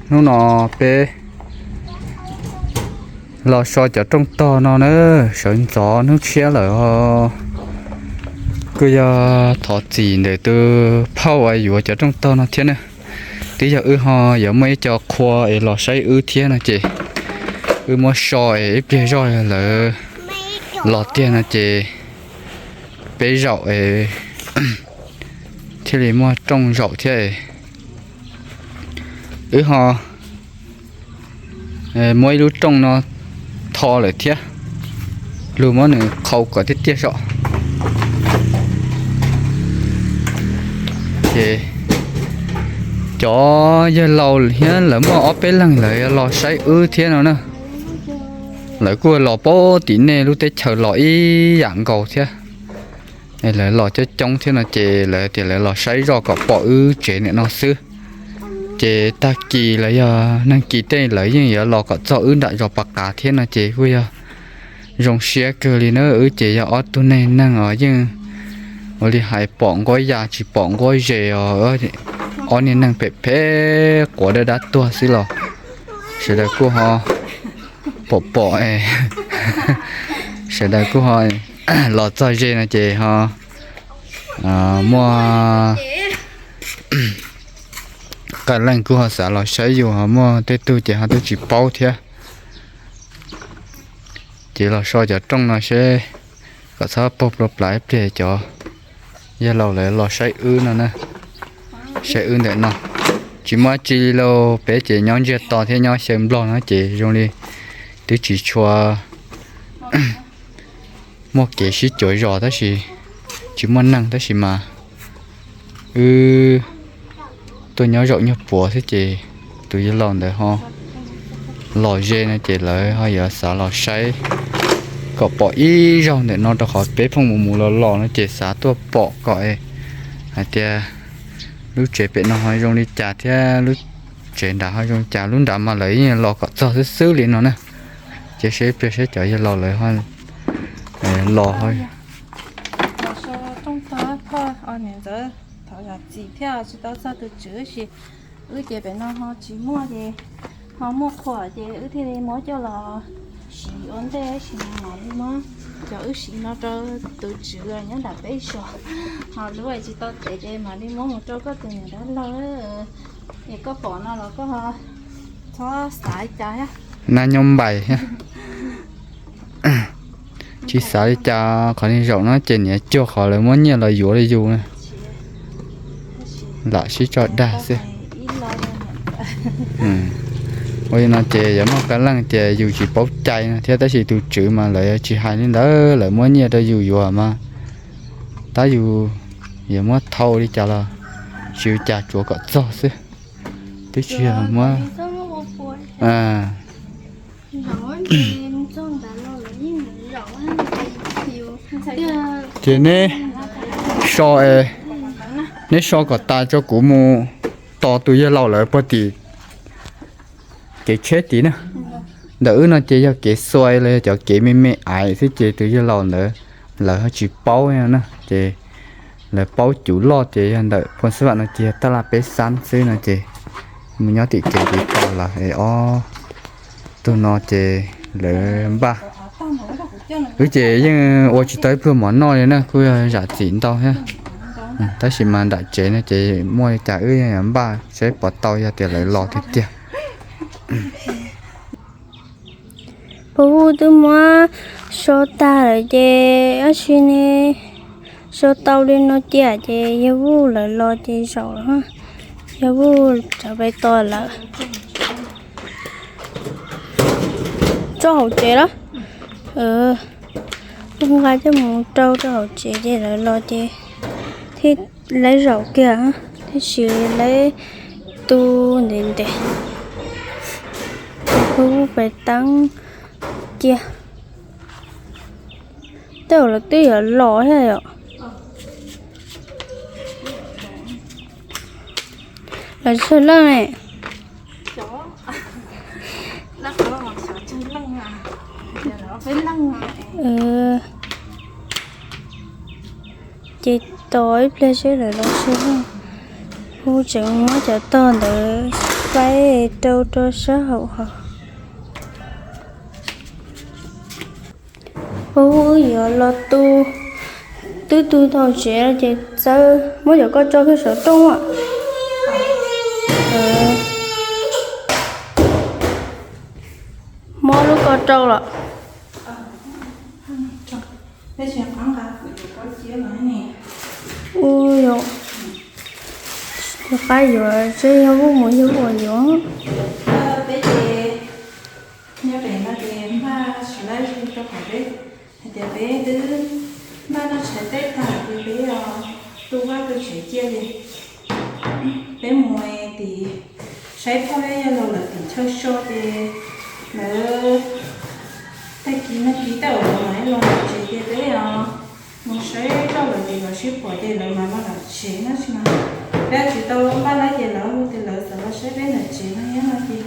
Hnub no peb los so cov rooj tog no na, sawv ntxov hnub tshiab lawm os. Kuj yog thov txim ntawm tus phauj uas yuav cov rooj tog no thiab na. Twb yog wb ho yuav muaj ib co qhua es los saib wb thiab no ces wb muab so es ib pliag zoj lawv los tiag no ces peb zaum es thiaj li muaj rooj zaum thiab. Wb ho muab ib lub rooj no tho lawm thiab, lug muab nws qhau kom tiaj tiaj so. Ces cov yawg laus thiab lawv muaj ob peb leeg lawv los saib wb thiab no na. Lawv kuj los puag tim nej lub teb chaws los ib yam nkaus thiab. Lawv los coob coob thiab no ces lawv tias lawv los saib zoj kom pom wb tsev ntawm no xwb. Ces tag kis los yog nag kis tej lawv yeej yuav los kom txog wb nram zos Pas Qav thiab no ces kuj yog zoo siab kawg li na. Wb ces yog ob tug neeg neeg os yeej ua li hais pom nquab ya tsis pom nquab zes os. Ob niag neeg phem phem quav dab dab tuag xwb los sawv daws kuj ho pom pom, sawv daws kuj ho los txog ze no ces ho muaj qee leej kuj ho xav los saib yus, ho muaj tej tug ces ho twb tsis paub thiab. Ces los so cov rooj no seb kom txhob paug plua plav ib pliag cov yawg laus lawv los saib wb no na. Saib wb ntawm no tsis muaj tsi li lauj, peb ces nyob ntsiag to thiab nyob xyaw nplog no ces zoo li twb tsis tshua muaj kev sib cuav zos tab sis tsis muaj neeg tab sis mas wb tuaj nyob zaum nyuag puav xwb ces tus yawg laus ntawd ho los ze no ces lawv ho yuav xav los saib kom pom ib zaug ntawm no rau qhov peb pheej mus mus los los no ces xav tuaj pom kom hais tias lub tsev pem no ho zoo li cas thiab lub tsev nrad ho zoo li cas. Lub nrad mas lawv yeej los kom txog xwb xwb li no na. Ces seb ib pliag seb cov yawg laus lawv ho los ho. Los so rooj tog, thov zam txim thiab tsis tau txog tus tswv sis wb ces pem no ho tsis muaj ces ho muaj qhua ces wb thiaj li muab coj los siv ua ntej sis mas mam li muab cov wb siv no rau tus tswv nyob nram peb zos. Ho lub tsis tau tev ces mam li muab mus rau koj tus niam dab laug. Es koj pom no los koj txhob xav li cas thiab. Nab nyob npais thiab. Tsis xav li cas, qhov niag zaum no ces niam cuag qhov lawv muab nyiaj los yuav li yus na. Lam sib tso dag xwb. Ua li no ces yuav muaj qee leej tias yus tsis paub cai no thiab tab sis tus tswv mas lawv tsis hais li ntawd, lawv muab nyiaj rau yus yuav mas tab yus yuav muab thau li cas los tsis ua cas, tsuav kom txog xwb. Twb tsis yog muab Ces neb so, neb so kom tas tso kuv mus tos tus yawg laus lawv puag tim kev tsheb tid na. Ntawm wb no ces yog kev xuas los yog cov kev me me aiv xwb ces tus yawg laus ntawd lawv ho tsis paub na, ces lawv paub cuv loj ces yog ntawm Phoos Xab Vam no ces yog taj laj peb xab xwb no ces mus nyob tim kev tid tau lawm es ob tug no ces lawv npaj. Wb ces yeej ua tsis tau ib pluag mov noj li na, kuj yog zam txim ntau thiab. Tab sis mas nram tsev no ces muaj li cas wb npaj saib puas tau, yog tias lawv los tiag tiag. Puas hu twb muab so tag lawm ces tab sis ne, so tau li no cia ces yawg Vuj lawv los ces zaum lawm. Yawg Vuj tsam pem tos lawm. Rau hauv tsev los? Nqa coj mus rau rau hauv tsev ces lawv los ces thiaj laib zaum kiag, tab sis laib tu ntev ntev. Hu pem teeb cia. Tej zaum lawv twb yuav los thiab yom. Lawv tsawg leej? Ces tos ib pliag seb lawv los tsawg leej. Hu tseem muab cov tog ntawd faib rau rau sab hauv hos. Ub, yuav los tu, twb tu tau tsev ces txawm muab cov ko tso kiag saum rooj. Mob lub ko rau los. Ub, yog qab yuav, seb yog mus yug ua yuav. Nyob pem no ces npaj tsis laib rau qhov peb hais tias peb twb npaj noj tshais teb tag ces peb tu vaj tu tsev cia li. Peb mus tim saib phauj thiab yawg laus lawv tim chaw so ces lawv tag kis no kis tau lawv mam los tsev ces peb mus saib zoj lawv ces lawv sib pom ces lawv mam los tsev no tsis mas peb tsis tau npaj laib ces lawv hu tias lawv xav los saib peb ntawm tsev no thiab no ces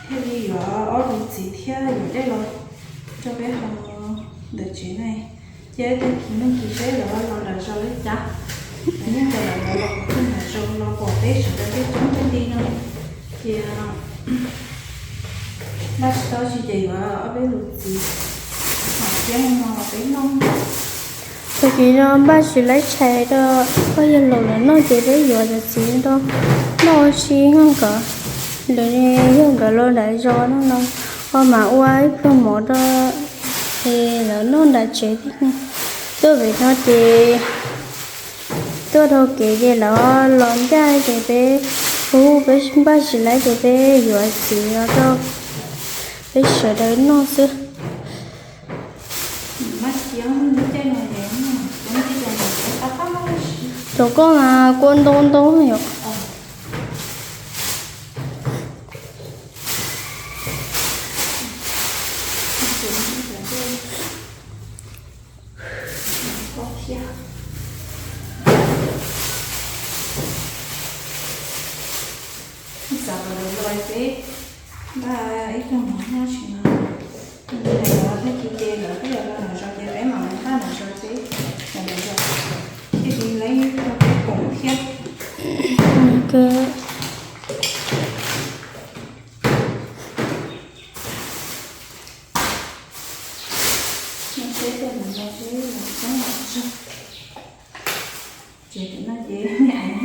thiaj li yuav ob tus txiv thiab yuav dej los rau peb hau ntawm tsev ne. Ces tag kis no kis saib lawv los nram zos li cas. Lawv yeej tias lawv los pom peb nram zos los pom peb sawv daws coob coob thiab nti no ces npaj tsis tau tsis ces yuav ob peb tus txiv mam thiab no los peb noj. Tag kis no npaj tsis laib tshais rau pab yawg laus lawv noj ces peb yuav cov txiv rau noj ua si noj kom lawv yog nkawd los nram zos no no ho mam ua ib pluag mov rau es lawv noj nram tsev thiab. Tuaj pem no ces tuaj dhau kev ces lawv los ncaj ces peb hu peb npaj tsis laib ces peb yuav txiv los rau peb sawv daws noj xwb. Cov koj mas kua ntau ntau yom. Xav kom lawv los peb npaj ib tug mov noj tsis no. Lawv tag kis ces lawv twb yuav los nram zos ces peb mam li npaj nram zos peb, nram zos thiaj li lawv rau peb koom thiab. Seb tej no los seb los txog los txog. Ces no ces me aiv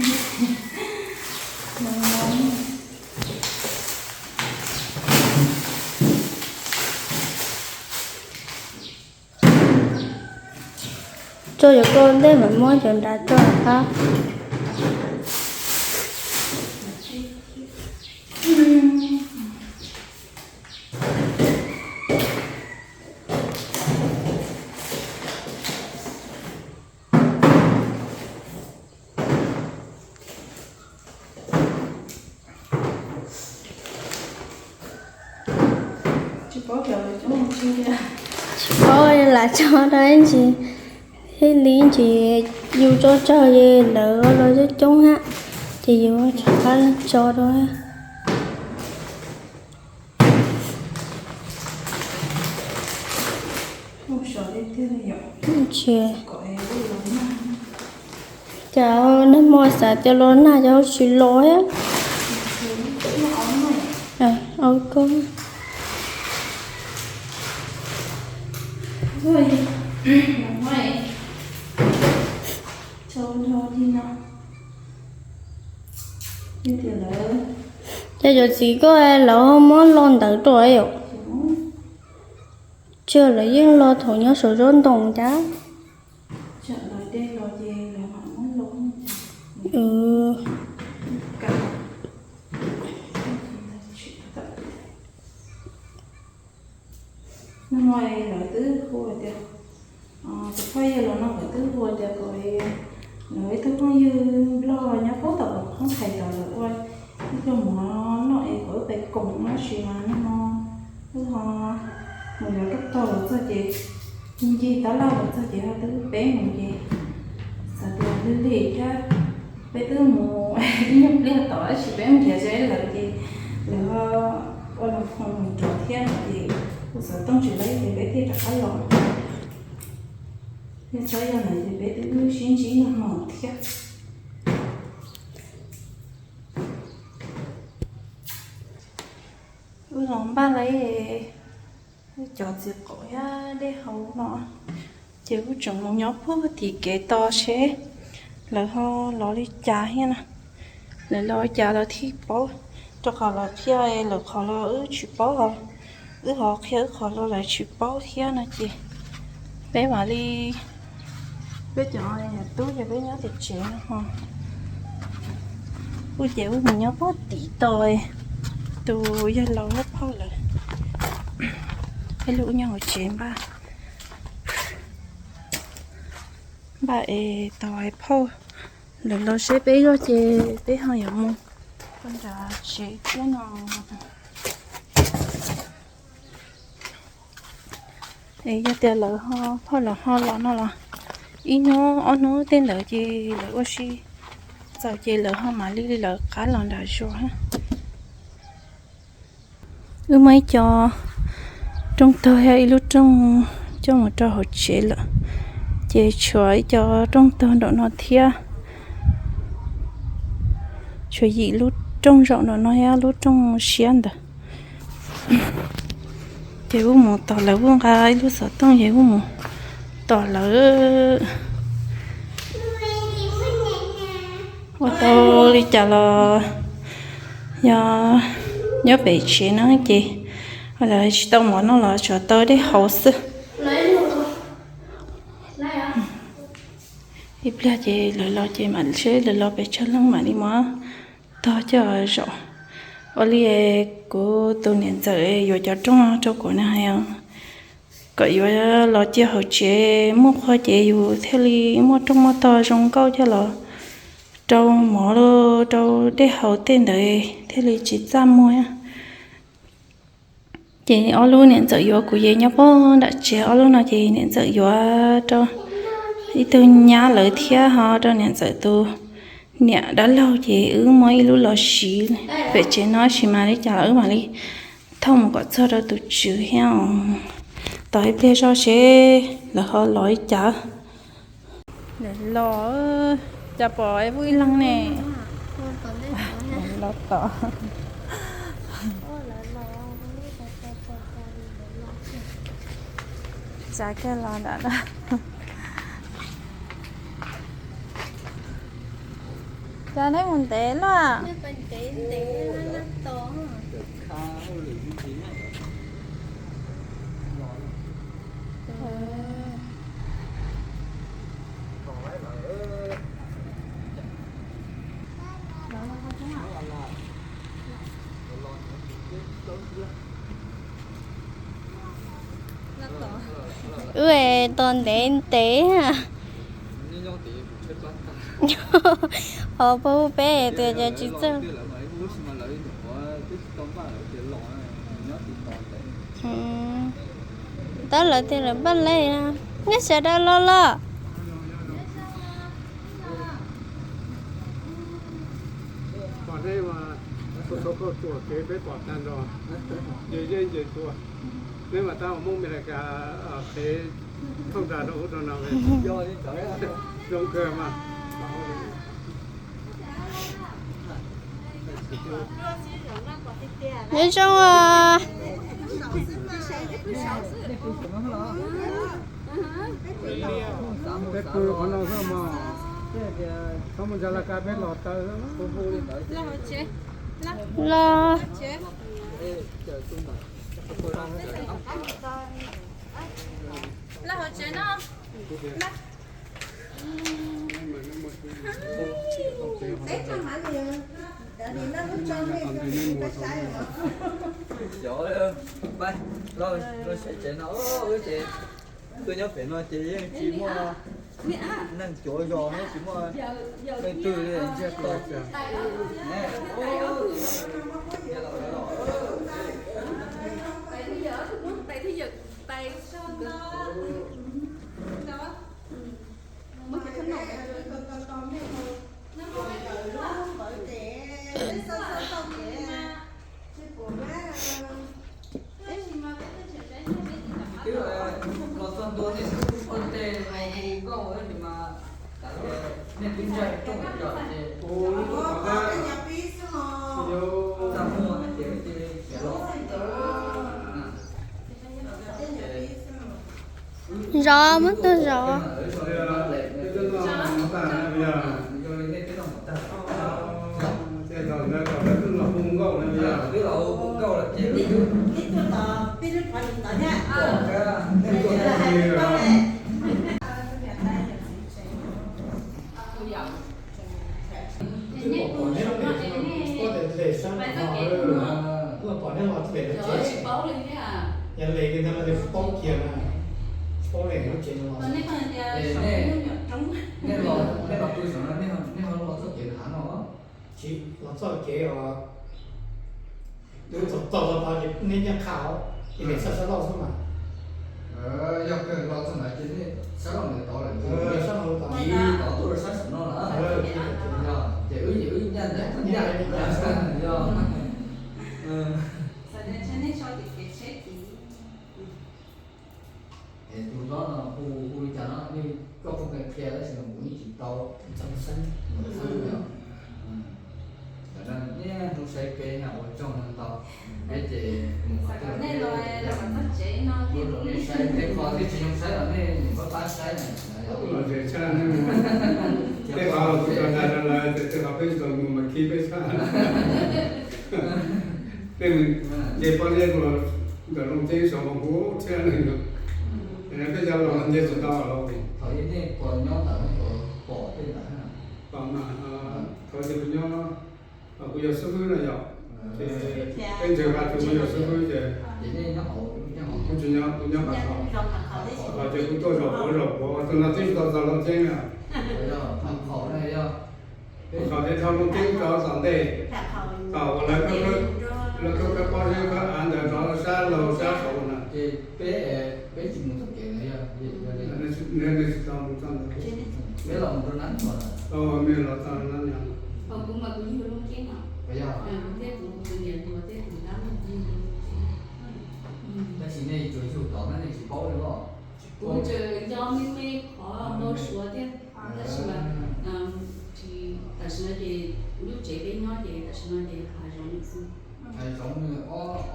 tso cov koj ntej mas muab cov nrad tso qab. Tsis paub lam tso rau ib ntsis, thiaj li ntsis yus tso tsawg ces lawv los coob coob hab, ces yus rov qab tso rau. Tsis, cas nag hmo xav tias los nag ces tsis los thiab. Au koj. Ces cov txiv koj lawv ho muab los ntawd rau yom? Tsis, lawv yeej los thaum nyob saum zaub ntoo cas. Nag hmo lawv twb hu tias, tus phooj ywg los no nkawd twb hu tias kom lawv ib tug phooj ywg nplog nyob puag tom qhov thaiv tod lawv ua ib tug mov noj es kom wb pais koom no tab sis mas nag hmo wb ho mus yuav rab tog los txog ces ncig tab laj los txog ces ho twb peb mus ces xav tias lig lig thiab peb twb mus ib nyuag pliag tod tab sis peb nrhiav ze lawm ces lawv ho ua lus foos mus rov thiab no ces kuv xov tooj tsis laib ces peb thiaj rov qab los. Yog txhob yog lawm ces peb twb sib ntsib nag hmo thiab. Los npaj lawv cov txiv qaum thiab dej haus no, ces wb tseem mus nyob puag tim kev tos seb lawv ho los li cas thiab na. Lawv los li cas lawv thiaj paub, rau qhov lawv qhia lawv qhov los wb tsis paub, wb ho qhia wb qhov los lawv tsis paub thiab no ces peb mam li, peb cov tub ces peb nyob tim tsev no ho. Wb ces wb mus nyob puag tim tos tus yawg laus thiab phauj lawv, peb los wb nyob hauv tsev npaj, npaj es tos phauj lawv los seb peb zoj ces peb ho yuav mus rau nram tsev thiab no. Es yog tias lawv ho, phauj lawv ho los no los ib hnub ob hnub tej ntawd ces lawv ua si txaus ces lawv ho mam li lawv qab los nram zos. Wb muaj ib co rooj tog thiab ib lub rooj coj mus rau hauv tsev lawm, ces tshuav ib co rooj tog nraum no thiab, tshuav yim lub rooj zaum nraum no thiab lub rooj siab ntawd. Ces wb mus tos lawv, wb nqa ib lub xov tooj ces wb mus tos lawv. Ua tau li cas los yog nyob pem tsev no ces lawv tsis tau mov noj los tsuas tau dej haus xwb. Ib pliag ces lawv los ces mam seb lawv los pes tsawg leej mam li muab tog coj zaum. Ua li kuv tus niam ntxawm yuav cov rooj rau kuv na hais kom yuav los cia hauv tsev muaj qhua ces yus thiaj li muaj rooj muaj tog zoo nkauj coj los rau mov rau dej haus tej ntawd thiaj li tsis txaj muag. Ces ob lub niam ntxawm yuav kuv ces nyob puag nram tsev, ob lub no ces niam ntxawm yuav rau ib tug nyab lawv thiab ho rau niam ntxawm tus niam dab laug ces wb muab ib lub los siv pem tsev no sis mas li cas los wb mam li thauj mus kom txog rau tus tswv thiab os. Tos ib pliag zoj seb lawv ho los li cas. Lawv los, cas pom es vwj ib leeg ne. Los tom. Tsav kiag los nram no. Cas nej mus ntev lawm? Wb tos ntev ntev. Ho pab peb tias cas tsis txawj. Tab lawv tias lawv npaj lej, nej sawv daws los los. Nyob zoo os. Peb pw qhov no xwb mas, txhob mus ntsa la ka peb los taw. Los. Xyov, pab los saib tsev no, ces wb nyob pem no ces yeej tsis muaj neeg cuav zos, yeej tsis muaj leej twg li, ntsiag to. Twb los txog ntua nej kuj poj ntej no hu nkauj tab sis mas nej twb ntsaig rooj yom ces txaj muag ces wb cia li khiav los. Zov, muab tuaj zov. Twb pom neb los pem, pom neb los pem lawv tsev, yog lem li ntawd los tsis paub kiag na, tsis paub lem lub tsev no los. Nej los pw saum no, nej ho los txoj kev hav no. Tsis los txoj kev os, twb txog txog tod ces nej nyiaj qha os, ces lem sab sab laug xwb mas. Yog kawg los txog ntawd ces nej sab laug ntawd tod lawm, sab laug tod, kiv tod tuaj rau sab saum no lawm. Yog ces wb, wb ncaj ntawm ncaj, yog. Es tus hlob no hu, hu li cas no, nej koj phooj ywg qhia tab sis mas kuv yeej tsis tau. Ntxeev Xeeb. Ntawm no niaj hnub saib peb na ua tsaug ntau. Peb ces mus qhov twg los nej saib, tej qhov twg tsis zoo saib los nej nim pab pab saib na. Los tsev tshaj, tej qhov kuv tso ntais rau lawv tias tej qhov peb tsis tau mus mas khib peb tshaj. Tej nce pob zeb ntawm Looj Ceeb saum mas huv thiab ne. Peb cov laus no nce tsis tau los. Thaum nej pom nyob ntawd pom tej ntawd. Pom mas, thaum ces kuv nyob, kuv yog xib fwb no yom, ces peb ntshe vaj tug muaj yog xib fwb ces kuv tsis nyob, kuv nyob Phav Khaum. Ces kuv tuaj zaum puav zaum puav, tus no twb tsis tau txog Looj Ceeb na. Thaum ces dhau Looj Ceeb rov tom ntej, thaum uas lawv khawb, lawv khawb khawb pob zeb khawb av ntawd rov sab laug sab saud na. Ces peb, peb tsis mus txoj kev ntawd yog, nej tsis tau mus txoj ntawd. Peb los mus rau Nab Nyos. Mej los txog Nab Nyos. Kuv mas kuv yug Looj Ceeb no. Yog. Kuv thiab kuv tus niam hluas thiab kuv tab mus yug Looj Ceeb. Tab sis nej tsuas yug tod na, nej tsis paub li os. Kuv tseem nco me me qhov npau suav thiab, tab sis mas tam sim no ces lub tsev peb nyob ces tam sim no ces hav zoov xwb. Hav zoov,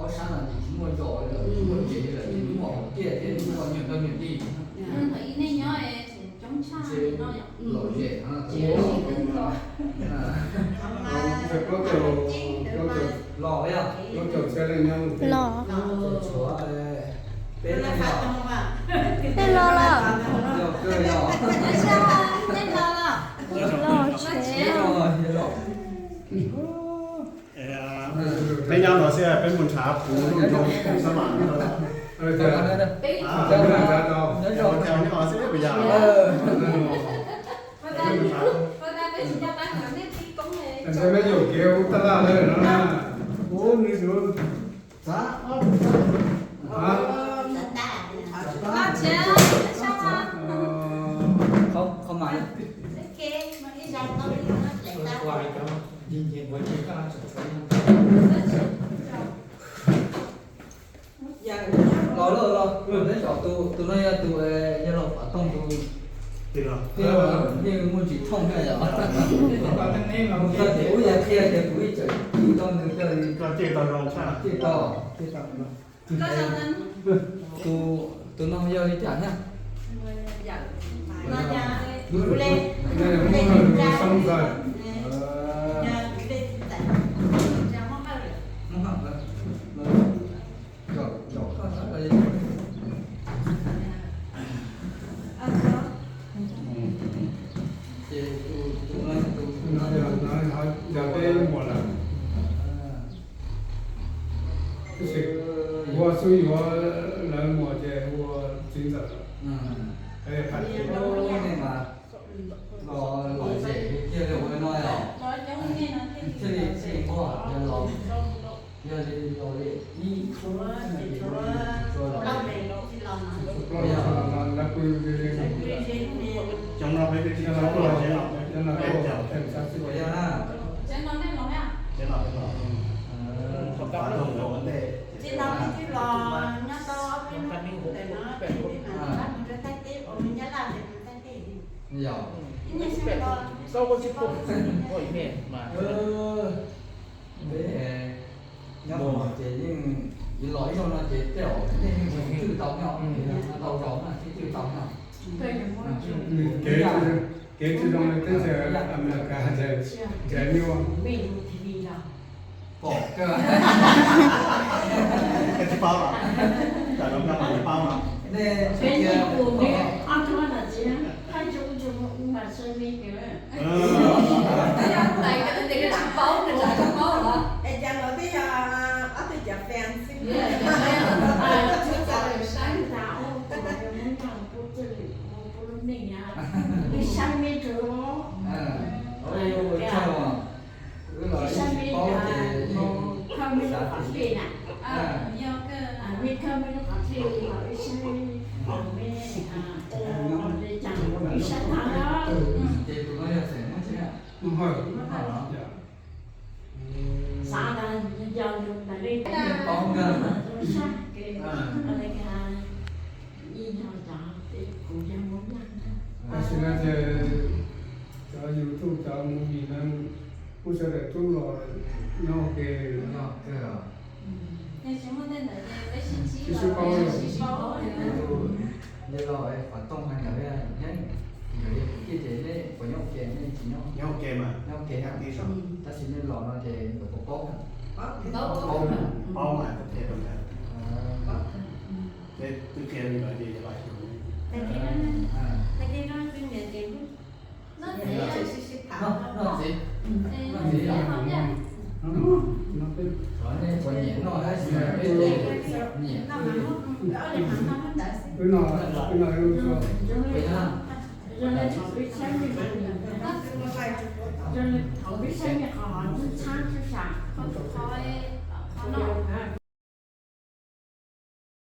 ob sab no ces tsis muaj zos li lawm, tsis muaj tsev li lawm, tsis muaj hauv tiaj thiab, tsis muaj nyuag ntawj nyuag dij. Thaum ub nej nyob coob tshaj no yom. Lom zem no. Plaub caug, plaub caug txhiab leej nyob. Los. Peb leej los. Yog kawg yog. Los tsev. Peb nyob no xwb, peb mus nrhav puv nroog sab mam no. Nyob no xwb pes yas. Peb yuam kev ua tab laj lawm no na. Ub, nws tus txav ob tug. Qhov mam. Los lauj, los, neb zov tus, tus no yog tus yawg laus Fav Tooj tus. Yeej muaj ntsis thooj thiab yom. Mus txog ces ub yog qhia tias kuv ib txwm cem tau nws kawg li. Koj cem tau zoo tshaj. Cem tau, cem tau. Tus, tus no yog li cas thiab? Ces tus no, tus no yog peb muam lawm. Tab sis hu xwb yuav lawv muam ces hu txiv ntxawm. Los lom zem kiag li ua no yom. Thiaj li tsis nquag yog los, yog li los li ib tshuab, tshuab los. Cov no peb twb tsis tau tuaj, tsev no peb caum. Tsev no nej los na? Tsev no peb los. Tsev no peb twb los nyob tau ob peb hnub ntawm no, peb mam rov qab mus rau Thaib teb, ua mus Nyab Laj ntawd mus Thaib teb. Yog. Ib nyuag xyoo los. Peb nyob hmo ces yeej Los ib zaug no ces tej zaum nej yeej cwj tau nyob, tau zaus na thiaj cwj tau nyob. Kev, kev tsis zoo li teb chaws Amelikas ces nrhiav nyuaj. Pom kawg. Tsis paub los? Tam no koj tsis paub los? Nej, ob tug no txiv, qab tsuas tsuas mas sai me kawg. Tais koj twb tias koj tsis paub, koj tsis paub los? Es cas los twb yog ob tug cov fan xwb. Saib tas ub, tus no yog Hmoob Yaj, kuv txwj kuv lub neej na, saib me kawg. Wb los wb tsis paub ces mus khawb me lub qhov tlej na. Yog, me khawb me lub qhov tlej los wb saib me, ua li cas wb saib tag na. Ces tus no yog xeem Hmoob tsi? Hmoob Hawj. Xav tas yog yus ntawm li paub nkawd sab kev, ua li cas ib yog cov, kuv yog Hmoob Yaj na. Tam sim no ces cov YouTube cov movie no muaj sawv daws tub los nyob ua ke. Tsis sib paub li. Li los qhov tooj hais nkawd, nkawd yog kwv tij ces nej puas nyob ua ke, nej tsis nyob? Nyob ua ke mas, nyob ua ke. Tab sis nej los no ces nkawd puas paub? Paub, paub mas qhia rau nkawd. Peb twb qhia rau nkawd ces yog los xyuas. Noj txiv, noj txiv, noj txiv. Nej puas nyiam noj tab sis peb ces nyiam. Wb no, wb no, zoo li thaum peb saib me qhov, zoo li thaum peb saib me qhov txhab txhab.